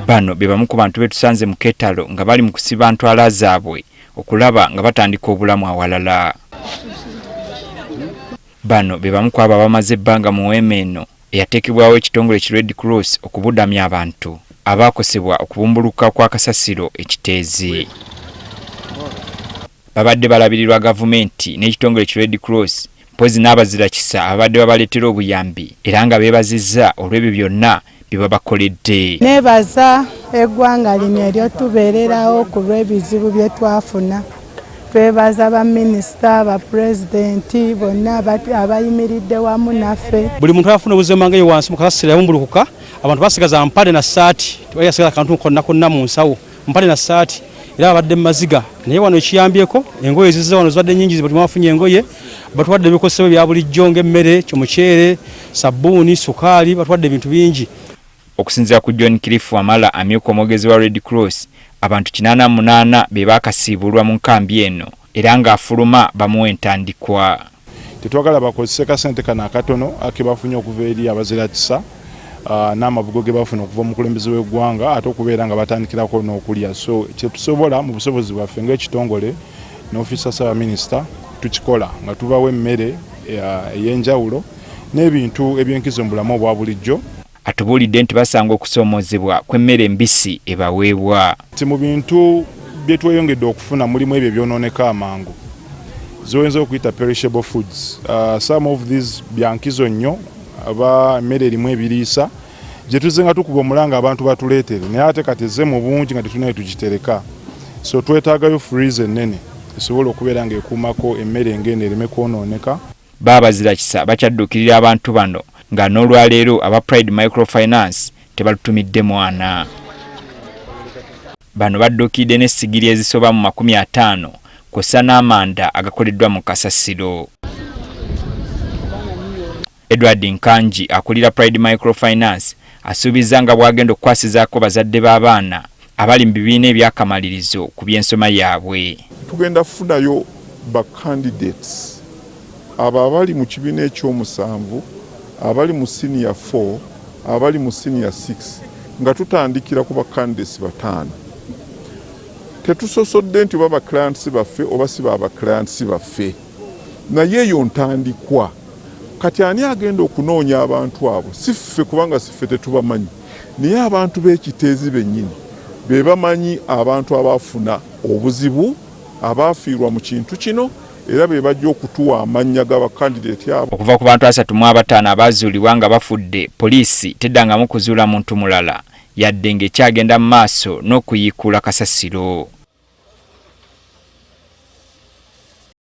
Bano be bamu ku bantu be tusanze mu keetalo nga bali mu kusiba ntwala zaabwe okulaba nga batandika obulamu awalala. Bano be bamu ku abo abamaze ebbanga mu weema eno eyateekebwawo ekitongole ki Red Cross okubudamya abantu abaakosebwa okubumbulukuka kwa kasasiro e Kiteezi. Babadde balabirirwa gavumenti n'ekitongole ki Red Cross mpozzi n'abazirakisa ababadde babaleetera obuyambi era nga beebazizza olw'ebyo byonna bye babakoledde. Neebaza eggwanga lino ery'otubeererawo ku lw'ebizibu bye twafuna. Twebaza baminisita, bapulezidenti bonna abayimiridde wamu naffe. Buli muntu afuna obuzibu mangu eyo wansi mu kasasiro yabumbulukuka, abantu basigaza mpale na ssaati, tewali yasigaza kantu konna konna mu nsawo, mpale na ssaati era babadde mu maziga. Naye wano ekiyambyeko engoye zizze wano zibadde nnyingi, buli mwafunye engoye, batuwadde ebikozesebwa ebya bulijjo ng'emmere, omuceere, sabbuuni, sukaali, batuwadde ebintu bingi. Okusinziira ku John Cliff Wamala amyuka omwogezi wa Red Cross, abantu 88 be baakasiibulwa mu nkambi eno era ng'afuluma bamuwa entandikwa. Tetwagala bakozese kasente kano akatono akebafunye okuva eri abazirakisa n'amabugo ge bafuna okuva omukulembeze w'eggwanga ate okubeera nga batandikirako n'okulya. So kyetusobola mu busobozi bwaffe ng'ekitongole n'ofiisa ssaabaminisita tukikola nga tubawa emmere ey'enjawulo n'ebintu ebyenkizo mu bulamu obwa bulijjo. Atubuulidde nti basanga okusoomoozebwa kw'emmere embisi ebaweebwa. Nti mu bintu bye tweyongedde okufuna mulimu ebyo ebyonooneka amangu z'oyinza okuyita perishable foods. Some of these bya nkizo nnyo aba emmere erimu ebiriisa gye tuzze nga tukuba omulanga abantu batuleetere naye ate kati ezze mu bungi nga tetulina we tugitereka so twetaagayo freezer ennene esobola okubeera ng'ekuumako emmere ng'eno ereme kwonooneka. Bo abazirakisa bakyadduukirira abantu bano nga n'olwaleero aba Pride Microfinance tebalutumidde mwana. Bano badduukiridde n'essigiri ezisoba mu 50 kw'ossa n'amanda agakoleddwa mu kasasiro. Edward Nkangi akulira Pride Microfinance asuubizza nga bw'agenda okukwasizaako bazadde b'abaana abali mu bibiina eby'akamalirizo ku by'ensoma yaabwe. Tugenda kufunayo ba candidates abo abali mu kibiina ekyomusanvu, abali mu senior 4, abali mu senior 6 nga tutandikira ku ba candidates 5. Tetusosodde nti oba ba clients baffe oba si ba clients baffe, naye eyo ntandikwa. Kati ani agenda okunoonya abantu abo? Si ffe, kubanga si ffe tetubamanyi, naye abantu b'Ekiteezi bennyini be bamanyi abantu abaafuna obuzibu, abaafiirwa mu kintu kino, era be bajja okutuwa amannya g'abakandideti abo. Okuva ku bantu 35 abaazuulibwa nga bafudde, poliisi teddangamu kuzuula muntu mulala yadde ng'ekyagenda mu maaso n'okuyiikuula kasasiro.